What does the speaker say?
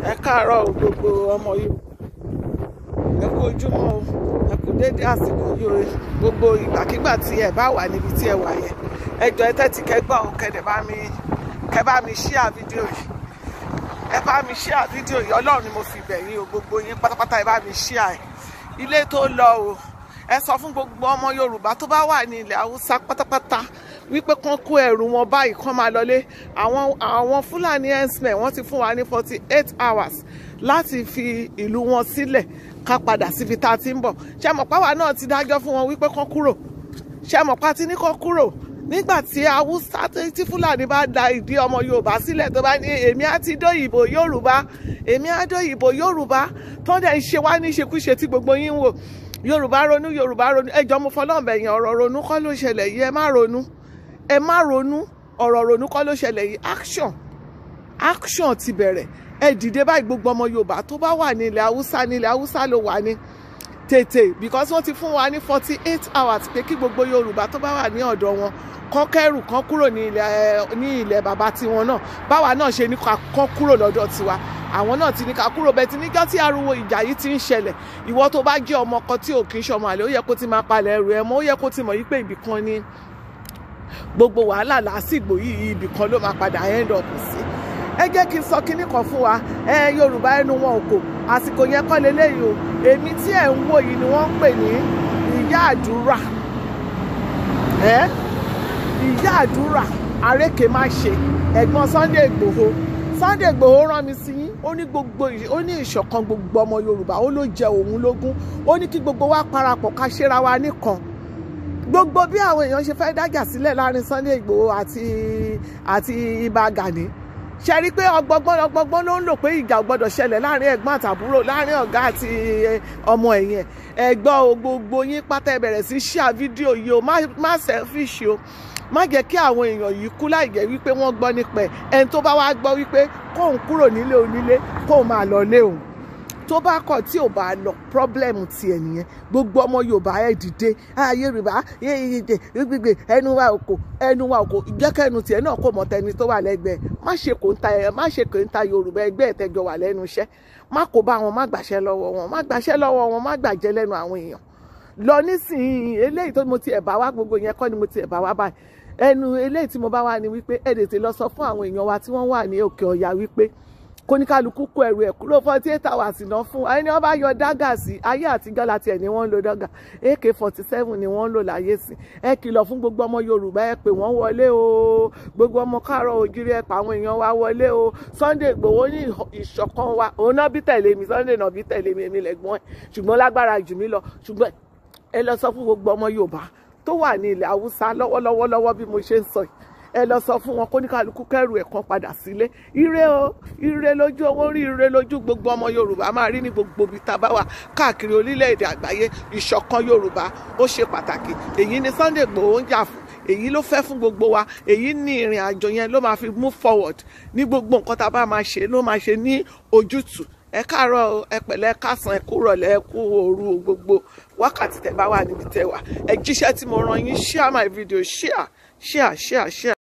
Ẹ káàárọ̀ o, gbogbo ọmọ yìí. Ẹ kú ojúmọ́ o, ẹ kú déédéé àsìkò yìí o. Gbogbo ìgbàkigbà tí ẹ bá wà níbi tí ẹ wà yẹn, ẹ jọ̀ọ́, ẹ tẹ́tí kẹ́ gbọ́ o, kẹ́ dẹ̀ bá mi, kẹ́ bá mi share fídíò yìí. Ẹ bá mi share fídíò yìí. Ọlọ́run ni mo fi bẹ̀ yín o, gbogbo yín pátápátá, ẹ bá mi share ẹ̀. Ilé tó lọ o, ẹ sọ fún gbogbo ọmọ Yorùbá tó bá wà ní ilẹ̀ Haúsá pátápátá wípé kán kó ẹrù wọn báyìí, kán máa lọlé. Àwọn Fúlàní herdsmen, wọ́n ti fún wa ní 48 hours láti fi ìlú wọn sílẹ̀, ká padà síbi tá a ti ń bọ̀. Ṣé mọ̀ páwa náà ti dájọ́ fún wọn wípé kán kúrò? Ṣé mọ̀ pa ti ní kán kúrò? Nígbà tí Haúsá, tí Fúlàní bá da ìdí ọmọ Yorùbá sílẹ̀, tó bá ní èmi á ti dóyìnbó Yorùbá, èmi á dóyìnbó Yorùbá, tó ń dẹ̀ ń ṣe wá ní ìṣekúṣe tí gbogbo yín ń wò. Yorùbá ronú, Yorùbá ronú. Ẹ jọ̀ọ́, mo fọlọ́run bẹ̀ yín, ọ̀rọ̀ ronú kọ́ ló ṣẹlẹ̀ yìí. Ẹ má ronú, ẹ má ronú. Ọ̀rọ̀ ronú kọ́ ló ṣẹlẹ̀ yìí. Action, action ti bẹ̀rẹ̀. Ẹ dìde báyìí, gbogbo ọmọ Yorùbá tó bá wà ní ilẹ̀ Haúsá, ní ilẹ̀ Haúsá ló wà ní tètè, because wọ́n ti fún wa ní 48 hours pé kí gbogbo Yorùbá tó bá wà ní ọ̀dọ̀ wọn kán kẹ́rù, kán kúrò ní ilẹ̀ bàbá tiwọn náà. Báwa náà ṣe ní kán kúrò lọ́dọ̀ tiwa, àwọn náà ti ní ká kúrò bẹ́ẹ̀. Tí níjọ́ tí ariwo ìjà yìí ti ń ṣẹlẹ̀, ìwọ tó bá jẹ́ ọmọ kan tí ò kí ń ṣọmọ àlè, ó yẹ kó ti máa palẹ̀ ẹrù ẹ mọ́. Ó yẹ kó ti mọ̀ yí pé ibì kan ní gbogbo wàhálà làásìgbò yìí, ibì kan ló máa padà end up sí. Ẹ jẹ́ kí n sọ kinní kan fún wa. Ẹ Yorùbá, ẹnu wọn ò kò. Àsìkò yẹn kọ́ leléyìí o. Èmi tí ẹ̀ ń wò yìí ni wọ́n ń pè ní Ìyá Àdúrà. Ẹ Ìyá Àdúrà àrékè má ṣe ẹ̀gbọ́n Sunday Ìgbòho. Sunday Ìgbòho rán mi sí yín. Ó ní gbogbo, ó ní ìṣọ̀kan gbogbo ọmọ Yorùbá, ó ló jẹ òun lógún. Ó ní kí gbogbo wa parapọ̀, ká ṣera wa nìkan. Gbogbo bí àwọn èèyàn ṣe fẹ́ dájà sílẹ̀ láàrin Sunday Ìgbòho àti Ìbà Gani, ṣe rí i pé ọgbọgbọ́n ọgbọgbọ́n ló ń lò pé ìjà ò gbọ́dọ̀ ṣẹlẹ̀ láàrin ẹ̀gbọ́n àtàbúrò, láàrin ọ̀gá àti ọmọ ẹ̀yìn ẹ̀. Ẹ̀gbọ́n o, gbogbo yín pátá, ẹ bẹ̀rẹ̀ sí share fídíò yìí o. Má selfish o. Má jẹ́ kí àwọn èèyàn yìí kú láì jẹ́ wípé wọ́n gbọ́ nípa ẹ̀. Ẹni tó bá wá gbọ́ wípé kóun kúrò nílé onílé, kóun máa lọ lé òun, tó bá kọ̀ tí ò bá lọ, problem tiẹ̀ nìyẹn. Gbogbo ọmọ Yorùbá, ẹ dìde. Yorùbá gbígbé, ẹnu wa òkò, ẹnu wa òkò. Jẹ́kẹ́nu tiẹ̀ náà kò mọ̀ tẹni tó wà lẹ́gbẹ̀ẹ́. Má ṣe kò ń ta ẹ, má ṣe kò ń ta Yorùbá ẹgbẹ́ ẹ̀tẹ́jọ wà lẹ́nu iṣẹ́. Má kó bá wọn, má gbàṣẹ́ lọ́wọ́ wọn, má gbàṣẹ́ lọ́wọ́ wọn, má gbàjẹ́ lẹ́nu àwọn èèyàn lọ nísìnyí. Eléyìí tó mo ti ẹ̀ bá wá, gbogbo yẹn kọ́ ni mo ti ẹ̀ bá wá báyìí. Ẹnu eléyìí tí mo bá wá ni wípé ẹ tètè lọ sọ fún àwọn èèyàn wa tí wọ́n wà ní òkè ọ̀yà wípé kóníkálukú kó ẹrù ẹ̀ kúrò. 48 hours náà fún ẹni wọ́n bá yọ dagger sí. Ayé àtijọ́ láti ẹ̀ ní wọ́n ń lo dagger, AK-47 ni wọ́n ń lò láyé sí. Ẹ kìlọ̀ fún gbogbo ọmọ Yorùbá, ẹ pè wọ́n wọlé o. Gbogbo ọmọ káàárọ̀ òjìrì, ẹ pa àwọn èèyàn wa wọlé o. Sunday Igboho ní ìṣọ̀kan wa, òun náà bí tẹ̀lé mi. Sunday náà bí tẹ̀lé mi, èmi lẹ̀gbọ́n ẹ̀, ṣùgbọ́n lágbára jù mí lọ. Ṣùgbọ́n ẹ lọ sọ fún gbogbo ọmọ Yorùbá tó wà ní ilẹ̀ Haúsá lọ́wọ́lọ́wọ́ lọ́wọ́ bí mo ṣe ń sọ yìí, ẹ lọ sọ fún wọn kó ní kálukú kẹrù ẹ̀ kan padà sílé. Ire o, ire lójú owó rí, ire lójú gbogbo ọmọ Yorùbá máa rí ní gbogbo ibi tá a bá wà káàkiri orílẹ̀-èdè àgbáyé. Ìṣọ̀kan Yorùbá, ó ṣe pàtàkì. Èyí ni Sunday Igboho ń jà fún, èyí ló fẹ́ fún gbogbo wa. Èyí ní ìrìn àjò yẹn ló máa fi move forward ní gbogbo nǹkan tá a bá máa ṣe, ló máa ṣe ní ojútùú. Ẹ káàárọ̀, ẹ pẹ̀lẹ́, ẹ káàsán, ẹ kú rọ̀lẹ́, ẹ kú òru, gbogbo wákàtí tẹ́ bá wà níbi tẹ́ wà. Ẹ jíṣẹ́ tí mo rán yín. Share my video, share, share, share, share.